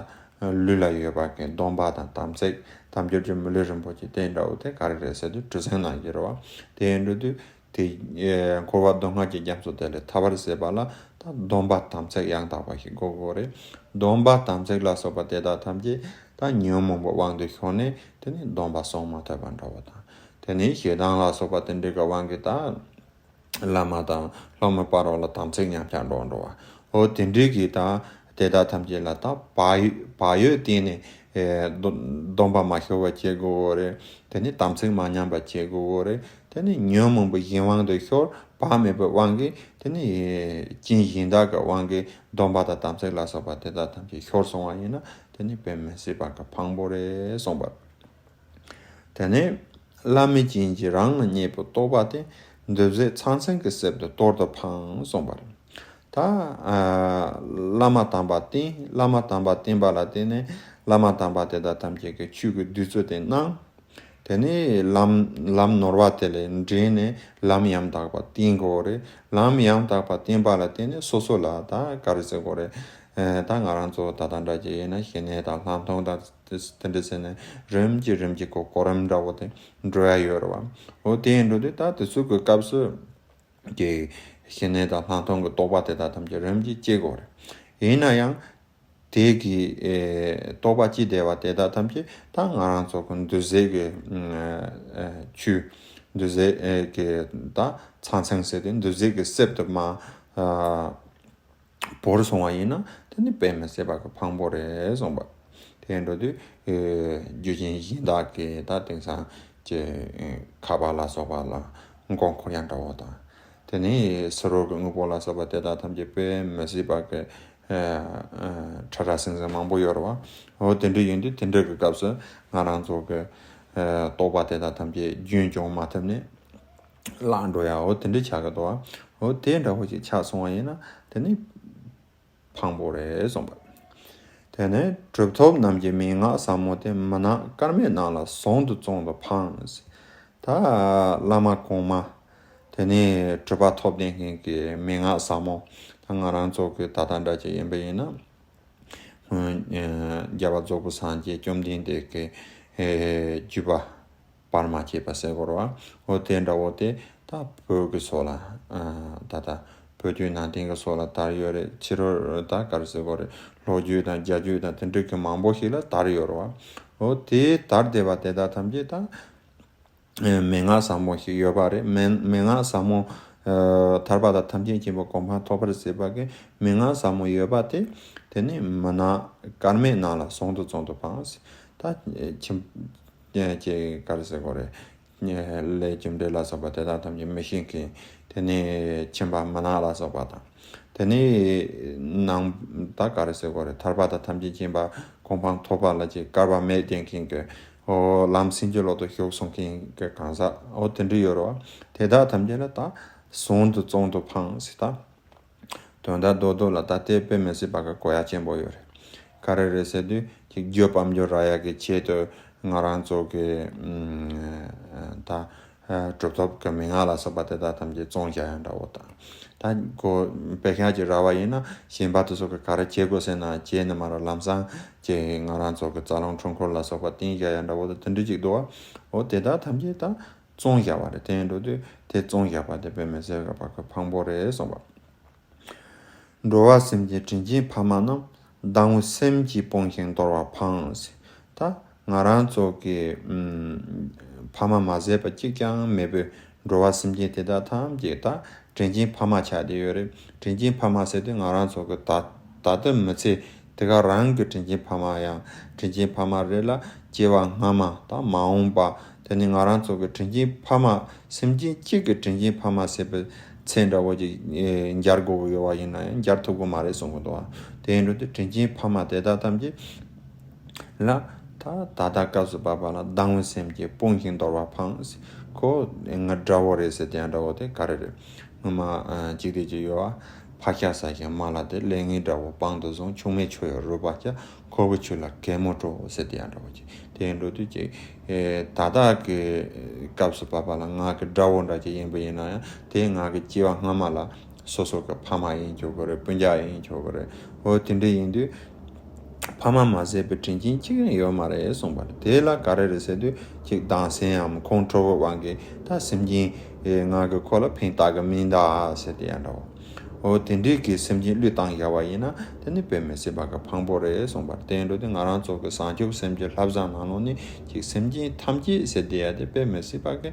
ལུས་ལ་ཡོད་པ་གི་སྡོམ་པ་དང་དམ་ཚིག་དལ་འབྱོར་གྱི་མི་ལུས་རིན་པོ་ཆེ་དེ་འདྲ་བོ་དེ་ག་རེ་རེད་ཟེར་དུས་གྲུ་གཟིངས་ནང་བཞིན་རེད་བ། དེ་ཡིན་དུས། དེ། ཨེ། འཁོར་བ་སྡུག་བསྔལ་གྱི་རྒྱ་མཚོ་དེ་ལས་ཐར་བར་བྱེད་པ་ལ་ད་སྡོམ་པ་དམ་ཚིག་ཡང་དག་པ་ཞིག་དགོས་དགོས་རེད། སྡོམ་པ་དམ་ཚིག་ལ་སོགས་པ་དེ་དག་ཐམས་ཅད་ད་ཉོན་མོངས་པའི་དབང་དུ་ཤོར་ནས་དེ་ནས་སྡོམ་པ་སྲུང་མ་ཐུབ་པ་འདྲ་བོ་དང་། དེ་ནས་ཞེ་སྡང་ལ་སོགས་པ་དེ་འདྲའི་གི་དབང་གིས་ད་བླ་མ་དང་སློབ་མའི་བར་ལ་དམ་ཚིག་ཉམས་ཆག་འགྲོ་འགྲོ་བ། འོ་དེ་འདྲའི་གི་ད་དེ་དག་ཐམས་ཅད་ལ་ད་བག་ཡོད་བག་ཡོད་བརྟེན་ནས། ཨེ། སྡོམ་སྡོམ་པ་མ་ཤོར་བ་བྱེད་དགོས་རེད། དེ་ནས་དམ་ཚིག་མ་ཉམས་པ་བྱེད་དགོས་རེད། དེ་ནི་ཉོན་མོངས་པའི་གཞན་དབང་དུ་ཤོར། བག་མེད་པའི་དབང་གིས་དེ་ནི་རྐྱེན་གཞན་དག་གི་དབང་གིས་སྡོམ་པ་དང་དམ་ཚིག་ལ་སོགས་པ་དེ་དག་ཐམས་ཅད་ཤོར་སོང་བ་ཡིན་ན་དེ་ནི་དཔེ་མི་སྲིད་པ་གི་ཕངས་པོ་རེད་གསུངས་པ། དེ་ནས་བླ་མེད་རྐྱེན་གྱིས་རང་ལ་བརྙས་པའི་རྟོག་པ་དེ་འདུ་བྱེད་ཚང་ཚིང་གི་གསེབ་ཏུ་གཏོར་དུ་འཕང་གསུངས་པ་རེད། ད་ཨ་བླ་མ་དམ་པ་བསྟེན། བླ་མ་དམ་པ་བསྟེན་པ་ལ་བརྟེན་ནས་བླ་མ་དམ་པ་དེ་དག་ཐམས་ཅད་ཀྱིས་ཆོས་ཀྱི་བདུད་རྩི་དེ་གནང་། དེ་ནས་ལམ་ལམ་ནོར་བ་དེ་ལས་འདྲེན་ནས་ལམ་ཡང་དག་པ་བསྟེན་དགོས་རེད། ལམ་ཡང་དག་པ་བསྟེན་པ་ལ་བརྟེན་ནས་སོ་སོ་ལ་ད་ག་རེ་ཟེར་དགོས་རེད། ཨ་ད་ང་རང་ཚོ་ད་ལྟ་འདྲ་ཅིག་ཡིན་ན་ཞི་གནས་དང་ལྷག་མཐོང་དང་དེ་འདྲ་ཟེར་ནས་རིམ་གྱིས་རིམ་གྱིས་གོ་གོ་རིམ་འདྲ་བོ་དེ་འགྲོ་ཡ་ཡོད་རེད་བ། འོ་དེ་ཡིན་འགྲོ་དུས་ད་དེ་ཚོ་གི་སྐབས་སུ། གི་ཞི་གནས་དང་ལྷག་མཐོང་གི་རྟོགས་པ་དེ་དག་ཐམས་ཅད་རིམ་གྱིས་སྐྱེ་དགོས་རེད། ཡིན་ན་ཡང་། དེ་གི་ཨེ་རྟོགས་པ་སྐྱེས་བསྡད་པ་དེ་དག་ཐམས་ཅད་ད་ང་རང་ཚོ་གི་འདུ་བྱེད་ཀྱི་ཨ་ཨ་ཆོས། འདུ་བྱེད་ཨེ་ཀྱི་ད་ཚང་ཚིང་ཟེར་ཏེ་འདུ་བྱེད་ཀྱི་གསེབ་ཏུ་མ་ཨ་བོར་སོང་བ་ཡིན་ན་དེ་ནི་དཔེ་མི་སྲིད་པ་གི་ཕངས་པོ་རེད་གསུངས་པ། དེ་འགྲོ་དུས་ཨེ་རྒྱུ་རྐྱེན་གཞན་དག་གིས་ད་དེང་སང་ཀྱི་ཁ་པར་ལ་སོགས་པ་ལ་མགོ་འཁོར་ཡ་འདྲ་བོ་དང་། དེ་ནས་ཕྱི་རོལ་གྱི་དངོས་པོ་ལ་སོགས་པ་དེ་དག་ཐམས་ཅད་དཔེ་མི་སྲིད་པ་གི་ཨ་ཨ་ཕྲ་ཕྲ་ཟིང་ཟིང་མང་པོ་ཡོད་རེད་བ། འོ་དེ་འདྲ་ཡིན་དུས་དེ་འདྲ་གི་སྐབས་སུ་ང་རང་ཚོ་གི་ཨ་རྟོགས་པ་དེ་དག་ཐམས་ཅད་རྒྱུན་སྐྱོང་མ་ཐུབ་ནས་བརླག་འགྲོ་ཡ། འོ་དེ་འདྲ་ཆགས་ཀྱི་འདུག་བ། འོ་དེ་འདྲ་བོ་ཞིག་ཆགས་སོང་བ་ཡིན་ན་དེ་ནི་ཕངས་པོ་རེད་གསུངས་པ། དེ་ནས་གྲུབ་ཐོབ་རྣམས་ཀྱི་མན་ངག་ཟབ་མོ་དེ་མུན་ནག་སྐར་མའི་ནང་ལ་ཟུང་དུ་བཙོང་དུ་འཕངས། ད་བླ་མ་གོང་མ། དེ་ནས་གྲུབ་པ་ཐོབ་བསྡད་མཁན་གྱི་མན་ངག་ཟབ་མོ། ད་ང་རང་ཚོ་གི་ད་ལྟ་འདྲ་ཅིག་ཡིན་པ་ཡིན་ན། ཨ་རྒྱལ་བ་རྫོགས་པའི་སངས་རྒྱས་བཅོམ་ལྡན་འདས་ཀྱི་ཨེ་བརྒྱུད་པ་བར་མ་ཆད་པ་ཟེར་དགོས་རེད་བ། འོ་དེ་འདྲ་བོ་དེ་ད་བོད་ཀྱི་སོགས་ལ་ཨ་ད་ལྟ་བོད་བརྒྱུད་ནང་བསྟན་གྱི་སོགས་ལ་དར་ཡོད་རེད། ཕྱི་རོལ་ད་ག་རེ་ཟེར་དགོས་རེད། ལྷོ་བརྒྱུད་དང་རྒྱ་བརྒྱུད་དང་དེ་འདྲ་གི་མང་པོ་ཞིག་ལ་དར་ཡོད་རེད་བ། འོ་དེ་དར་བསྡད་པ་དེ་དག་ཐམས་ཅད་ད། ཨེ་མན་ངག་ཟབ་མོ་ཞིག་ཡོད་པ་རེད། མན་མན་ངག་ཟབ་མོ། ཨ་ཐར་པ་དང་ཐམས་ཅད་མཁྱེན་པའི་གོ་འཕང་ཐོབ་པར་བྱེད་པ་གི་མན་ངག་ཟབ་མོ་ཡོད་པ་དེ། དེ་ནི་མུན་ནག་སྐར་མའི་ནང་ལ་ཟུང་དུ་བཙོང་དུ་འཕངས། ད་ཨེ་ཁྱིམ་ཨེ་ཅེ་ག་རེ་ཟེར་དགོས་རེད། ཨེ་ལས་རྒྱུ་འབྲས་ལ་སོགས་པ་དེ་དག་ཐམས་ཅད་མི་ཤེས་མཁན། དེ་ནི་ཁྱིམ་པ་མུན་ནག་ལ་སོགས་པ་དང་། དེ་ནི་ནང་ད་ག་རེ་ཟེར་དགོས་རེད། ཐར་པ་དང་ཐམས་ཅད་མཁྱེན་པ་གོ་འཕང་ཐོབ་པ་ལ་ཅིག་སྐལ་བ་མེད་བསྡད་མཁན་གྱི། ཨོ་ལམ་སེང་གེ་ལོག་ཏུ་ཞུགས་སོང་མཁན་གྱི་གང་ཟག་ཨོ་དེ་འདྲ་ཡོད་རེད་བ། དེ་དག་ཐམས་ཅད་ལ་ད་ཟུང་དུ་བཙོང་དུ་འཕངས་ཟེར་ད། དོན་དག་རྡོག་རྡོག་ལ་ད་དེ་དཔེ་མི་སྲིད་པ་གི་གོ་ཡ་ཆེན་པོ་ཡོད་རེད། ག་རེ་རེད་ཟེར་དུས་ཅིག་རྒྱུ་དཔལ་འབྱོར་རག་ཡ་གི་ཆེད་དུ་ང་རང་ཚོ་གི་ཨམ་ད། གྲུབ་ཐོབ་ཀྱི་མན་ངག་ལ་སོགས་པ་དེ་དག་ཐམས་ཅད་བཙོང་བཞག་ཡ་འདྲ་བོ་དང་། ད་ཁོ་དཔེ་ཤག་ཅིག་རག་པ་ཡིན་ན་གཞན་པ་དེ་ཚོ་གི་ག་རེ་བྱེད་དགོས་ཟེར་ན་བྱེད་ནི་མ་རེད། ལམ་སང་ཅིག་ང་རང་ཚོ་གི་རྩ་རླུང་འཕྲུལ་འཁོར་ལ་སོགས་པ་བསྟན་བཞག་ཡ་འདྲ་བོ་དང་དེ་འདྲ་ཅིག་འདུག་བ། འོ་དེ་དག་ཐམས་ཅད་ད་བཙོང་བཞག་པ་རེད། དེ་ཡིན་འགྲོ་དུས་དེ་བཙོང་བཞག་པ་དེ་དཔེ་མི་སྲིད་པ་གི་ཕངས་པོ་རེད་གསུངས་པ། འགྲོ་བ་སེམས་ཅན་དྲིན་ཅན་ཕ་མ་རྣམས། སྡང་བའི་སེམས་ཀྱིས་སྤོང་ཞིང་འདོར་བར་འཕངས། ད་ང་རང་ཚོ་གི་ཨམ་ཕ་མ་མ་ཟད་པ་གཅིག་ཀྱང་མེད་པའི་འགྲོ་བ་སེམས་ཅན་དེ་དག་ཐམས་ཅད་ད་དྲིན་ཅན་ཕ་མ་ཆགས་བསྡད་ཡོད་རེད། དྲིན་ཅན་ཕ་མ་ཟེར་དུས་ང་རང་ཚོ་གི་ད་ད་ལྟ་མི་ཚེ་ དེ་ག་རང་གི་དྲིན་ཅན་ཕ་མ་ཡང་དྲིན་ཅན་ཕ་མ་རེད་ལ། སྐྱེ་བ་སྔ་མ་དང་མ་འོངས་པ། དེ་ནི་ང་རང་ཚོ་གི་དྲིན་ཅན་ཕ་མ། སེམས་ཅན་གཅིག་གི་དྲིན་ཅན་ཕ་མ་ཟེར་བའི་ཚད་འདྲ་བོ་ཅིག་ཨེ་འབྱར་དགོས་ཀྱི་ཡོད་པ་ཡིན་ན་ཡང་འབྱར་ཐུབ་ཀྱི་མ་རེད་གསུང་གི་འདུག་བ། དེ་ཡིན་དུས་དེ་དྲིན་ཅན་ཕ་མ་དེ་དག་ཐམས་ཅད་ལ་ད་ད་ལྟ་སྐབས་སུ་བབ་པ་ལ་སྡང་བའི་སེམས་ཀྱིས་དཔུང་ཞིང་འདོར་བ་འཕངས། ཁོ་ང་དགྲ་བོ་རེད་ཟེར་དེ་ཡང་འདྲ་བོ་དེ་ག་རེ་རེད། སྔོན་མ་ཨ་ཅིག་དེ་ཅིག་ཡོད་བ། ཕ་ཤ་ཟ་ཞིང་མ་ལ་དེ། ལས་ངན་དགྲ་བོ་དཔང་དུ་བཟུང་། ཆུང་མས་ཆུ་ཡང་རུལ་བར་བྱ། ཁོ་བོའི་ཆུ་ལ་གད་མོ་བྲོ་ཟེར་དེ་ཡང་འདྲ་བོ་ཅིག་དེ་ཡང་འགྲོ་དུས་ཅིག་ཨེ་ད་ལྟ་གི་སྐབས་སུ་བབ་པ་ལ་ང་གི་དགྲ་བོ་འདྲ་ཅིག་ཡིན་པ་ཡིན་ན་ཡང་དེ་ང་གི་སྐྱེ་བ་སྔ་མ་ལ་སོ་སོ་གི་ཕ་མ་ཡིན་ཆོག་གི་རེད། སྤུན་ཀྱག་ཡིན་ཆོག་གི་རེད། འོ་དེ་འདྲ་ཡིན་དུས། ཕ་མ་མ་ཟད་པའི་དྲིན་ཅན་གཅིག་ཡང་ཡོད་མ་རེད་གསུངས་པ་རེད། དེ་ལ་ག་རེ་རེད་ཟེར་དུས་གཅིག་སྡང་སེམས་ངམ་ཁོང་ཁྲོ་བོ་དབང་གིས་ད་སེམས་ཅན་ཨེ་ང་གི་ཁོ་ལ་ཕན་བཏགས་གི་མིན་ད་ཟེར་དེ་ཡང་འདྲ་བོ། འོ་དེ་འདྲའི་གི་སེམས་ཅན་བློས་བཏང་བཞག་པ་ཡིན་ན་དེ་ནི་དཔེ་མི་སྲིད་པ་གི་ཕངས་པོ་རེད་གསུངས་པ་རེད། དེ་ཡང་འགྲོ་དུས་ང་རང་ཚོ་གི་བྱང་ཆུབ་སེམས་ཀྱི་བསླབ་བྱ་ནང་ལོགས་ནས་གཅིག་སེམས་ཅན་ཐམས་ཅད་ཟེར་དེ་ཡང་དེ་དཔེ་མི་སྲིད་པ་གི་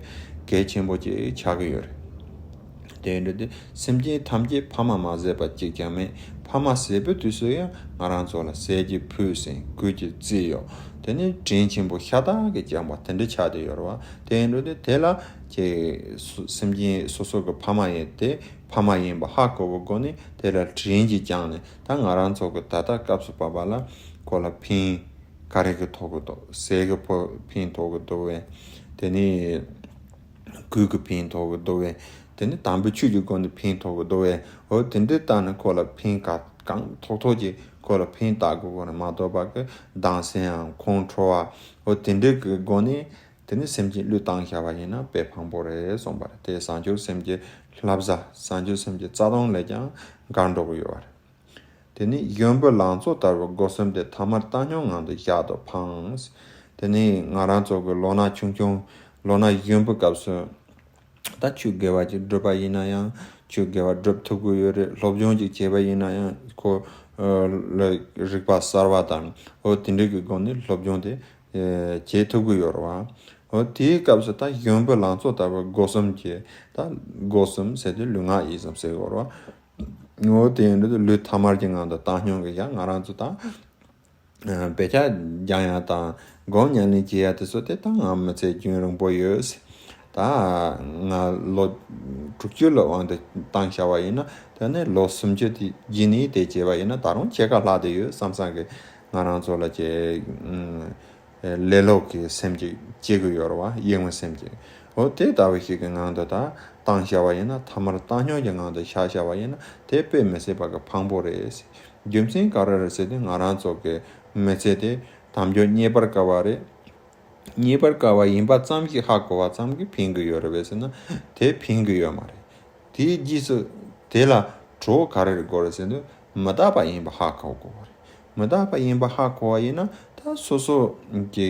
གལ་ཆེན་པོ་ཅིག་ཆགས་ཀྱི་ཡོད་རེད། དེ་འདྲ་དེ་སེམས་ཅན་ཐམས་ཅད་ཕ་མ་མ་ཟད་པ་གཅིག་ཀྱང་མེད། ཕ་མ་ཟད་པའི་དུས་སུ་ཡང་ང་རང་ཚོ་ལ་ཟས་ཀྱི་ཕུད་ཟིན། གོས་ཀྱི་རྩིས་གཡོག་དེ་ནི་དྲིན་ཆེན་པོ་ཤ་སྟག་གིས་བསྐྱངས་པ་དེ་འདྲ་ཆགས་བསྡད་ཡོད་རེད་བ། དེ་འདྲ་དེ་དེ་ལ་ཀྱེ་སེམས་ཅན་སོ་སོ་གི་ཕ་མ་ཡིན་དེ་ཕ་མ་ཡིན་པ་ཧ་གོ་བའི་སྒོ་ནས་དེ་ལ་དྲིན་གྱིས་བསྐྱངས་ནས་ད་ང་རང་ཚོ་གི་ད་ལྟ་སྐབས་སུ་བབ་པ་ལ་ཁོ་ལ་ཕན་ག་རེ་གི་ཐོགས་ཀྱི་འདུག་ཟས་ཀྱི་ཕོ་ཕན་ཐོགས་ཀྱི་འདུག་བས། དེ་ནི་གོས་ཀྱི་ཕན་ཐོགས་ཀྱི་འདུག་བས། དེ་ནི་དམ་པའི་ཆོས་ཀྱི་སྒོ་ནས་ཕན་ཐོགས་ཀྱི་འདུག་བས། འོ་དེ་འདྲའི་ལྟར་ནི་ཁོ་ལ་ཕན་ག་གང་ཐོགས་ཐོགས་ཀྱིས་ཁོ་ལ་ཕན་བཏགས་དགོས་ཀྱི་རེད་མ་གཏོགས་པ་གི་སྡང་སེམས་ཡང་ཁོང་ཁྲོ་བ་འོ་དེ་འདྲའི་གི་སྒོ་ནས་དེ་ནི་སེམས་ཅན་བློས་བཏང་བཞག་པ་ཡིན་ན་དཔེ་ཕངས་པོ་རེད་གསུངས་པ་རེད། དེ་བྱང་ཆུབ་སེམས་ཀྱི་བསླབ་བྱ་བྱང་ཆུབ་སེམས་ཀྱི་རྩ་དོན་ལས་ཀྱང་འགལ་འགྲོ་གི་ཡོད་པ་རེད། དེ་ནི་གཡོན་པོ་ལང་ཚོ་ལྟ་བུའི་སྒོ་གསུམ་དེ་ཐ་མར་བཏང་སྙོམས་ངང་དུ་བཞག་ཏུ་འཕངས། དེ་ནི་ང་རང་ཚོ་གི་ལོ་ན་ཆུང་ཆུང་ལོ་ན་གཞོན་པའི་སྐབས་སུ་ད་ཆོས་དགེ་བ་ཅིག་སྒྲུབ་པ་ཡིན་ན་ཡང་ཆོས་དགེ་བ་སྒྲུབ་ཐུབ་ཀྱི་ཡོད་རེད། སློབ་སྦྱོང་ཅིག་བྱས་པ་ཡིན་ན་ཡང་ཁོ་ལ་རིག་པ་གསར་བ་དང་འོ་དེ་འདྲ་གི་སྒོ་ནས་སློབ་སྦྱོང་དེ་བྱེད་ཐུབ་ཀྱི་ཡོད་རེད་བ། འོ་དེའི་སྐབས་སུ་ད་གཡོན་པོ་ལང་ཚོ་ལྟ་བུའི་སྒོ་གསུམ་གྱི་ད་སྒོ་གསུམ་ཟེར་དུས་ལུས་ངག་ཡིད་གསུམ་ཟེར་གྱི་ཡོད་རེད་བ། འོ་དེ་ཡིན་དུས་ལུས་ཐ་མལ་གྱི་ངང་དུ་བཏང་སྙོམས་ཀྱི་ཡང་ང་རང་ཚོ་དང་དཔེ་ཆ་སྦྱང་ཡ་དང་སྒོམ་ཉམས་ལེན་བྱེད་ཡ་དེ་ཚོ་དེ་ད་ང་མི་ཚེ་རྒྱུན་རིང་པོ་ཡོད། ད་ང་ལོ་དྲུག་ཅུ་ལ་དབང་དུ་བཏང་བཞག་པ་ཡིན་ན་དེ་ནས་ལོ་སུམ་ཅུ་དེ་རྗེས་ནས་དེ་བྱས་པ་ཡིན་ན་ད་རུང་ཕྱེད་ཀ་ལྷག་བསྡད་ཡོད་བསམ་བསམ་གི་ང་རང་ཚོ་ལ་ཀྱེ་ལེ་ལོ་གི་སེམས་ཀྱི་སྐྱེ་གི་ཡོད་རེད་བ། གཡེང་བའི་སེམས་ཀྱི། འོ་དེ་ལྟ་བུ་ཞིག་གི་ངང་དུ་ད་བཏང་བཞག་པ་ཡིན་ན་ཐ་མར་བཏང་སྙོམས་ཀྱི་ངང་དུ་བཞག་བཞག་པ་ཡིན་ན་དེ་དཔེ་མི་སྲིད་པ་གི་ཕངས་པོ་རེད། རྒྱུ་མཚན་ག་རེ་རེད་ཟེར་དུས་ང་རང་ཚོ་གི་མི་ཚེ་དེ་དལ་འབྱོར་རྙེད་པར་དཀའ་བ་རེད། རྙེད་པར་དཀའ་བ་ཡིན་པ་ཙམ་ཞིག་ཧ་གོ་བ་ཙམ་གྱིས་ཕན་གྱི་ཡོད་རེད་པས་ཟེར་ན་དེ་ཕན་གྱི་ཡོད་མ་རེད། དེའི་རྗེས་སུ་དེ་ལ་གྲོགས་ག་རེ་རེད་དགོས་རེད་ཟེར་ན་མི་རྟག་པ་ཡིན་པ་ཧ་གོ་དགོས་པ་རེད། མི་རྟག་པ་ཡིན་པ་ཧ་གོ་བ་ཡིན་ན་ད་སོ་སོ་གི་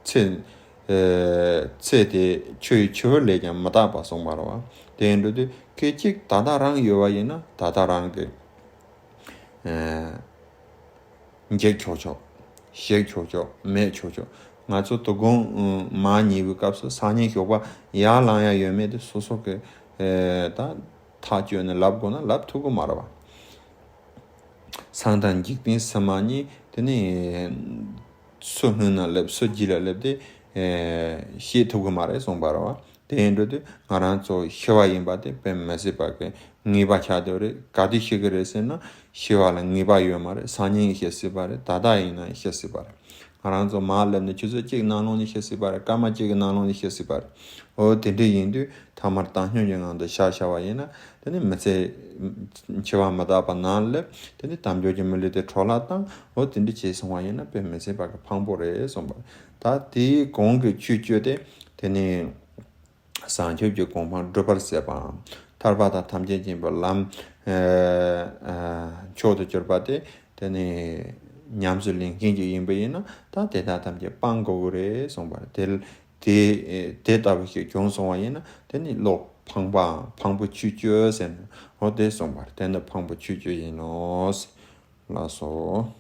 ཚེ་ཚེ་དེ་ཆུ་ཡི་ཆུ་བུར་ལས་ཀྱང་མི་རྟག་པ་གསུངས་པ་རེད་བ། དེ་ཡིན་དུས་དེ་སྐད་ཅིག་ད་ལྟ་རང་ཡོད་པ་ཡིན་ན་ད་ལྟ་རང་གི་འགྱེད་ཆོག་ཆོག་བཤིག་ཆོག་ཆོག་མེད་ཆོག་ཆོག་ང་ཚོ་དོ་དགོང་མ་ཉལ་བའི་སྐབས་སུ་སང་ཉིན་ཞོགས་པ་ཡར་ལངས་ཡ་ཡོད་མེད་དེ་སོ་སོ་གི་ད་ཐག་གཅོད་ནས་ལབ་དགོས་ན་ལབ་ཐུབ་ཀྱི་མ་རེད་བ། སང་དང་འཇིག་རྟེན་སྲིད་མ་ཉིད་དེ་ནི་སུ་སྔུན་ན་སླེབས་སུ་རྗེས་ལ་སླེབས་ཏེ་ཤེས་ཐུབ་ཀྱི་མ་རེད་གསུངས་པ་རེད་བ། དེ་ཡིན་དུས་དེ་ང་རང་ཚོ་ཤི་བ་ཡིན་པ་དེ་དཔེ་མི་སྲིད་པ་གི་ངེས་པ་ཆགས་བསྡད་རེད། ག་དུས་ཤི་གི་རེད་ཟེར་ན་ཤི་བ་ལ་ངེས་པ་ཡོད་མ་རེད། སང་ཉིན་ཤི་སྲིད་པ་རེད། ད་ལྟ་ཡིན་ན་ཤི་སྲིད་པ་རེད། ང་རང་ཚོ་མར་སླེབས་ནས་ཆུ་ཚོད་གཅིག་ནང་ལོགས་ནས་ཤི་སྲིད་པ་རེད། སྐར་མ་གཅིག་གི་ནང་ལོགས་ནས་ཤི་སྲིད་པ་རེད། འོ་དེ་འདྲ་ཡིན་དུས་ཐ་མར་བཏང་སྙོམས་ཀྱི་ངང་དུ་བཞག་བཞག་པ་ཡིན་ན་དེ་ནི་མི་ཚེ་འཆི་བ་མི་རྟག་པ་ནང་སླེབས། དེ་ནི་དལ་འབྱོར་གྱི་མི་ལུས་དེ་འཕྲོ་བརླག་བཏང་། འོ་དེ་འདྲ་བྱས་སོང་བ་ཡིན་ན་དཔེ་མི་སྲིད་པ་གི་ཕངས་པོ་རེད་གསུངས་པ་རེད། ད་དེའི་གོང་གི་ཆོས་སྤྱོད་དེ་དེ་ནི་བྱང་ཆུབ་ཀྱི་གོ་འཕང་སྒྲུབ་པར་བྱེད་པའམ་ཐར་པ་དང་ཐམས་ཅད་མཁྱེན་པའི་ལམ་མཆོག་ཏུ་གྱུར་པ་དེ་དེ་ནི་ཉམས་སུ་ལེན་མཁན་ཅིག་ཡིན་པ་ཡིན་ན་ད་དེ་དག་ཐམས་ཅད་སྤང་དགོས་ཀྱི་རེད་གསུངས་པ་རེད། དེ་དེ་དེ་ལྟ་བུ་ཞིག་བྱུང་སོང་བ་ཡིན་ན་དེ་ནི་བློ་ཕངས་པའམ་ཕངས་པོ་ཆོས་སྤྱོད་ཟེར་ནས་འོ་དེ་གསུངས་པ་རེད། དེ་ནི་ཕངས་པོ་ཆོས་སྤྱོད་ཡིན་ནོ། ལགས་སོ།